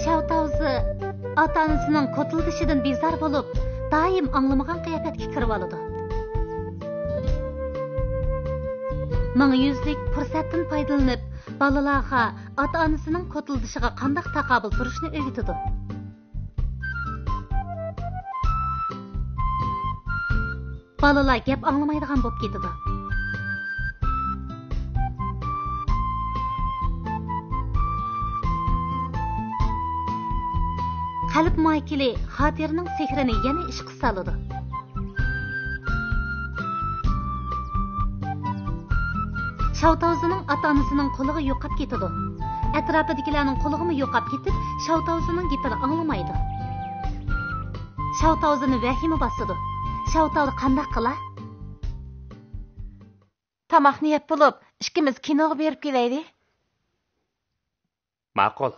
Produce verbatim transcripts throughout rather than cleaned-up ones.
شاۋ تاۋزى ئاتا-ئانىسىنىڭ كوتۇلدىشىدىن بىزار بولۇپ، دائىم ئاڭلىمىغان قىياپەتكە كىرىۋالىدۇ. مىڭ يۈزلۈك پۇرسەتتىن پايدىلىنىپ، بالىلارغا ئاتا-ئانىسىنىڭ كوتۇلدىشىغا قانداق تاقابىل تۇرۇشنى ئۆگىتىدۇ. بالىلار گەپ ئاڭلىمايدىغان بولۇپ كېتىدۇ. قەلب مايكىلى خاتىرىنىڭ سېھرىنى يەنە ئىشقا سالىدۇ. شاۋتاۋزىنىڭ ئاتا-ئانىسىنىڭ قۇلىقى يوقاپ كېتىدۇ. ئەتراپىدىكىلەرنىڭ قۇلىقىمۇ يوقاپ كېتىپ، شاۋتاۋزىنىڭ گېپىنى ئاڭلىمايدۇ. شاۋتاۋزىنى ۋەھىمە باسىدۇ. شاۋتاۋزى قانداق قىلا؟ تاماقنى يەپ بولۇپ، ئىككىمىز كىنوغا بېرىپ كېلەيلى. ماقۇل.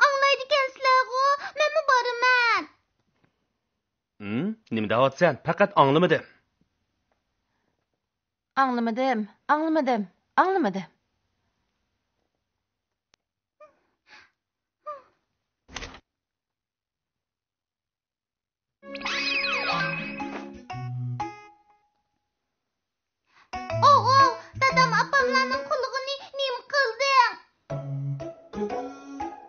ئاڭلايدىكەنسىلەرغۇ، مەنمۇ بارىمەن. ھىم؟ نېمە دەۋاتىسەن؟ پەقەت ئاڭلىمىدىم. ئاڭلىمىدىم، ئاڭلىمىدىم، ئاڭلىمىدىم. ئوۋ، ئوۋ، دادام ئاپاملارنىڭ قۇلىقىنى نېمە قىلدىڭ؟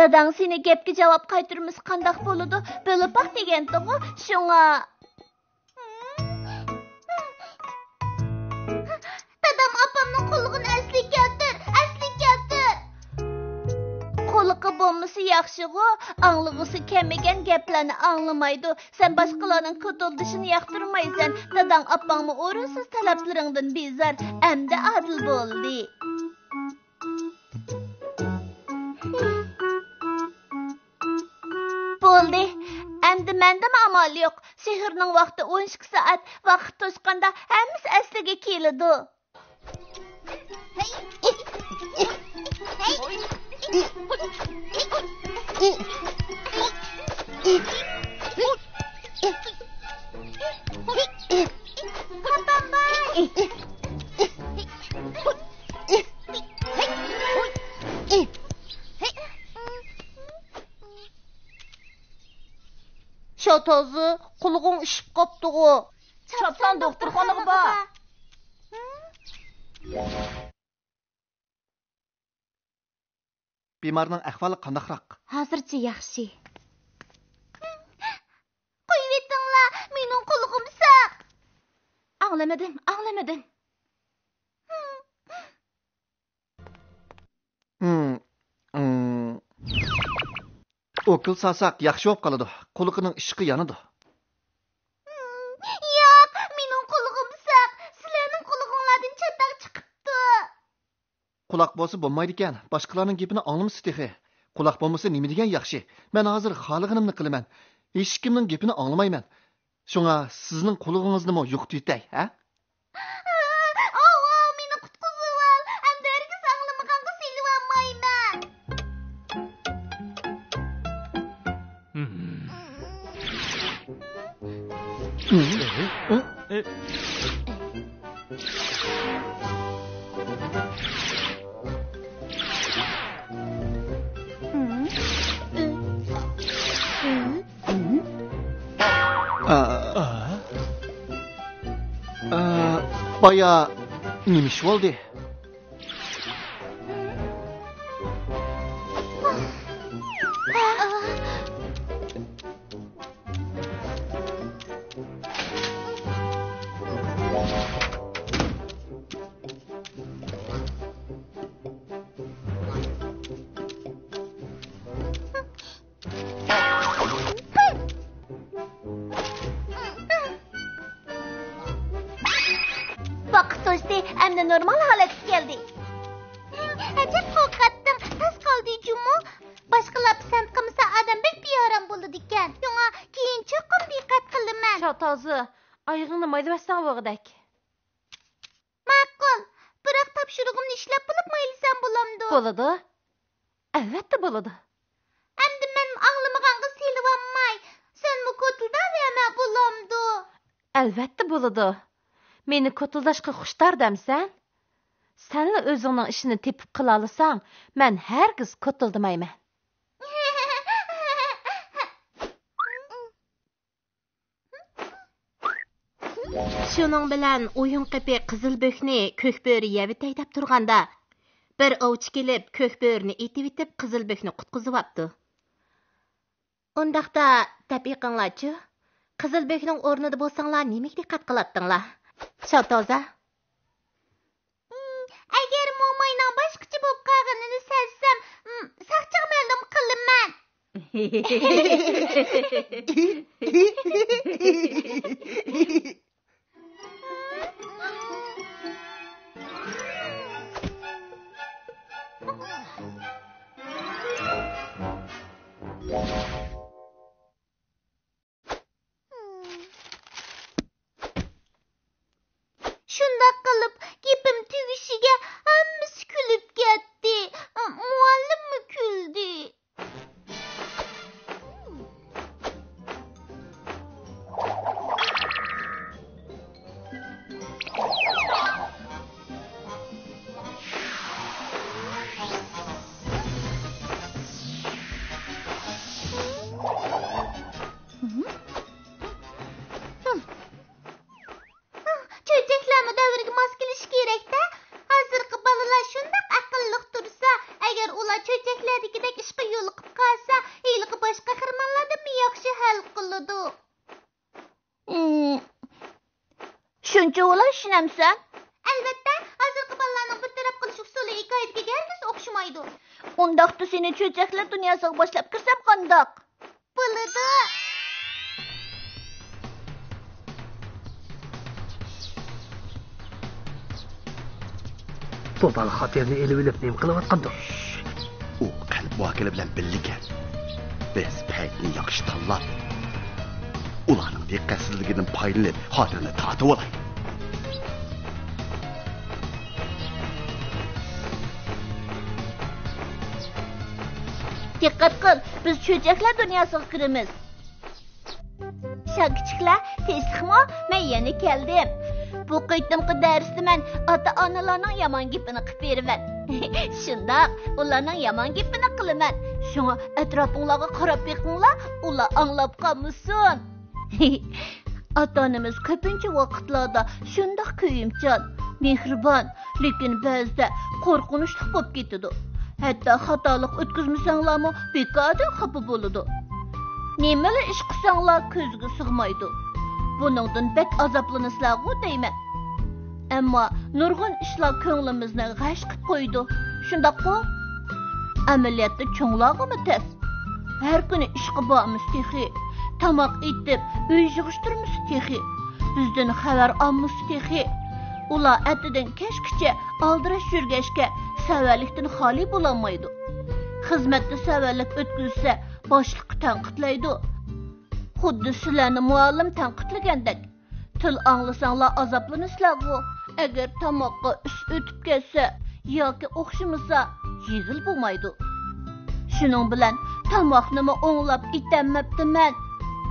داداڭ سېنى گەپكە جاۋاب قايتۇرمىسا قانداق بولىدۇ؟ بۆلۈپ باق دېگەنتىغۇ، شۇڭا. دادام ئاپامنىڭ قۇلىقىنى ئەسلىگە كەلتۈر، ئەسلىگە كەلتۈر. قۇلىقى بولمىسا ياخشىغۇ، ئاڭلىغۇسى كەلمىگەن گەپلەرنى ئاڭلىمايدۇ. سەن باشقىلارنىڭ كوتۇلدىشىنى ياقتۇرمايسەن. داداڭ ئاپاڭمۇ ئورۇنسىز تەلەپلىرىڭدىن بىزار. ئەمدى ئادىل بولدى. بولدى. ئەمدى مەندىمۇ ئامال يوق. سېھىرنىڭ ۋاقتى ئون ئىككى سائەت. ۋاقىت توشقاندا ھەممىسى ئەسلىگە كېلىدۇ. شاۋتازى، قۇلىقىڭ ئىششىپ قاپتىغۇ. چاپسان دوختۇرخانىغا بار. بىمارنىڭ ئەھۋالى قانداقراق؟ ھازىرچە ياخشى. قويۇۋېتىڭلار، مېنىڭ قۇلىقىم ساق. ئاڭلىمىدىم، ئاڭلىمىدىم. ھىم، ھىم. ئوكۇل سالساق ياخشى بولۇپ قالىدۇ. قۇلىقىنىڭ ئىششىقى يانىدۇ. ھىم، ياق، مېنىڭ قۇلىقىم ساق. سىلەرنىڭ قۇلىقىڭلاردىن چاتاق چىقىپتۇ. قۇلاق بولسا بولمايدىكەن، باشقىلارنىڭ گېپىنى ئاڭلىمىسا تېخى. قۇلاق بولمىسا نېمە دېگەن ياخشى؟ مەن ھازىر خالىغىنىمنى قىلىمەن. ھېچكىمنىڭ گېپىنى ئاڭلىمايمەن. شۇڭا سىزنىڭ قۇلىقىڭىزنىمۇ يوقىتىۋېتەي، ھە؟ ئاۋۇ، مېنى قۇتقۇزۇۋال، ئەمدى ھەرگىز ئاڭلىمىغانغا سېلىۋالمايمەن. ئا، ئا، بايا نېمە ئىش بولدى؟ ۋاقىت توشتى، ئەمدى نورمال ھالەتكە كەلدى. ئەجەب قورقاتتىڭ، تاس قالدى جۇمۇ. باشقىلار پىسەنت قىلمىسا، ئادەم بەك بىئارام بولىدىكەن. شۇڭا كېيىن چوقۇم دىققەت قىلىمەن. شاۋتازى، ئايىغىڭنى مايلىۋەتسەڭ بولغۇدەك. ماقۇل، بىراق تاپشۇرۇقۇمنى ئىشلەپ بولۇپ مايلىسام بولامدۇ؟ بولىدۇ. ئەلۋەتتە بولىدۇ. ئەمدى مەن ئاڭلىمىغانغا سېلىۋالماي، سەنمۇ كوتۇلداۋەرمە، بولامدۇ؟ ئەلۋەتتە بولىدۇ. مېنى كوتۇلداشقا خۇشتار دەمسەن؟ سەنلا ئۆزۈڭنىڭ ئىشىنى تېپىپ قىلالىساڭ، مەن ھەرگىز كوتۇلدىمايمەن. شۇنىڭ بىلەن ئويۇن قېپى قىزىل بۆكنى كۆك بۆرە يەۋېتەي دەپ تۇرغاندا، بىر ئوۋچى كېلىپ، كۆك بۆرىنى ئېتىۋېتىپ، قىزىل بۆكنى قۇتقۇزۇۋاپتۇ. ئۇنداقتا، دەپ بېقىڭلارچۇ، قىزىل بۆكنىڭ ئورنىدا بولساڭلار، نېمىگە دىققەت قىلاتتىڭلار؟ شاتوزا. ئەگەر موماينىڭ باشقىچە بولۇپ قالغىنىنى سەزسەم، ساقچىغا مەلۇم قىلىمەن. شۇنداق قىلىپ، گېپىم تۈگىشىگە ھەممىسى كۈلۈپ كەتتى. مۇئەللىممۇ كۈلدى. چۆچەكلەرمۇ دەۋرگە ماس كېلىشى كېرەك-دە. ھازىرقى بالىلار شۇنداق ئەقىللىق تۇرسا، ئەگەر ئۇلار چۆچەكلەردىكىدەك ئىشقا يولۇقۇپ قالسا، ھېلىقى باش قەھرىمانلاردىنمۇ ياخشى ھەل قىلىدۇ. شۇنچە ئۇلا ئىشىنەمسەن؟ ئەلۋەتتە، ھازىرقى بالىلارنىڭ بىر تەرەپ قىلىش ئۇسۇلى ھېكايىدىكىگە ھەرگىز ئوخشىمايدۇ. ئۇنداقتا سېنى چۆچەكلەر دۇنياسىغا باشلاپ كىرسەم قانداق؟ بولىدۇ. بۇ بالا خاتىرىنى ئېلىۋېلىپ نېمە قىلىۋاتقاندۇ؟ ئۇ قەلب مۇھاكىمە بىلەن بىللىكەن. بىز پەيتنى ياخشى تاللاپ، ئۇلارنىڭ دىققەتسىزلىكىدىن پايدىلىنىپ، خاتىرىنى تارتىۋالايلى. دىققەت قىل، بىز چۆچەكلەر دۇنياسىغا كىرىمىز. شاڭ كىچىكلەر، تىنچلىقمۇ؟ مەن يەنە كەلدىم. بۇ قېتىمقى دەرستە مەن ئاتا-ئانىلارنىڭ يامان گېپىنى قىلىپ بېرىمەن. شۇنداق، ئۇلارنىڭ يامان گېپىنى قىلىمەن. شۇڭا ئەتراپىڭلارغا قاراپ بېقىڭلار، ئۇلار ئاڭلاپ قالمىسۇن. ئاتا-ئانىمىز كۆپىنچە ۋاقىتلاردا شۇنداق كۆيۈمچان، مېھرىبان، لېكىن بەزىدە قورقۇنچلۇق بولۇپ كېتىدۇ. ھەتتا خاتالىق ئۆتكۈزمىسەڭلارمۇ بىكاردىن خاپا بولىدۇ. نېمىلا ئىش قىلساڭلار كۆزىگە سىغمايدۇ. بۇنىڭدىن بەك ئازابلىنىسىلەرغۇ دەيمەن. ئەمما نۇرغۇن ئىشلار كۆڭلىمىزنى غەش قىپ قويىدۇ. شۇنداققۇ؟ ئەمەلىيەتتە چوڭلارغىمۇ تەس. ھەر كۈنى ئىشقا بارمىسا تېخى، تاماق ئېتىپ، ئۆي يىغىشتۇرمىسا تېخى، بىزدىن خەۋەر ئالمىسا تېخى. ئۇلار ئەتىدىن كەچكىچە ئالدىراش يۈرگەچكە، سەۋەنلىكتىن خالىي بولالمايدۇ. خىزمەتتە سەۋەنلىك ئۆتكۈزسە، باشلىققا تەنقىدلەيدۇ. خۇددى سىلەرنى مۇئەللىم تەنقىدلىگەندەك. تىل ئاڭلىساڭلار ئازابلىنىسىلەرغۇ. ئەگەر تاماققا ئۈس ئۆتۈپ كەتسە ياكى ئوخشىمىسا، يېگىلى بولمايدۇ. شۇنىڭ بىلەن تاماقنىمۇ ئوڭلاپ ئېتەلمەپتىمەن،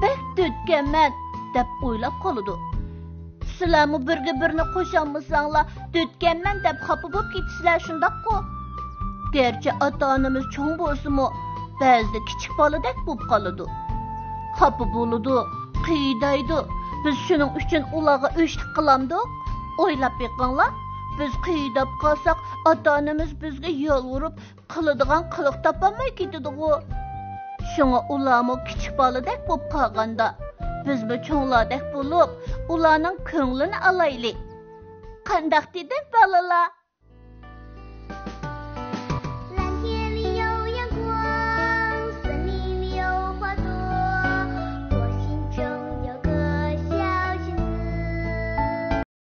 بەك دۆتكەنمەن، دەپ ئويلاپ قالىدۇ. سىلەرمۇ بىرگە بىرنى قوشالمىساڭلار، دۆتكەنمەن دەپ خاپا بولۇپ كېتىسىلەر، شۇنداققۇ؟ گەرچە ئاتا-ئانىمىز چوڭ بولسىمۇ، بەزىدە كىچىك بالىدەك بولۇپ قالىدۇ. خاپا بولىدۇ، قىيىدايدۇ. بىز شۇنىڭ ئۈچۈن ئۇلارغا ئۆچلۈك قىلامدۇق؟ ئويلاپ بېقىڭلار، بىز قىيىداپ قالساق، ئاتا-ئانىمىز بىزگە يالۋۇرۇپ، قىلىدىغان قىلىق تاپالماي كېتىدىغۇ. شۇڭا ئۇلارمۇ كىچىك بالىدەك بولۇپ قالغاندا، بىزمۇ چوڭلاردەك بولۇپ، ئۇلارنىڭ كۆڭلىنى ئالايلى. قانداق دېدىم، بالىلار؟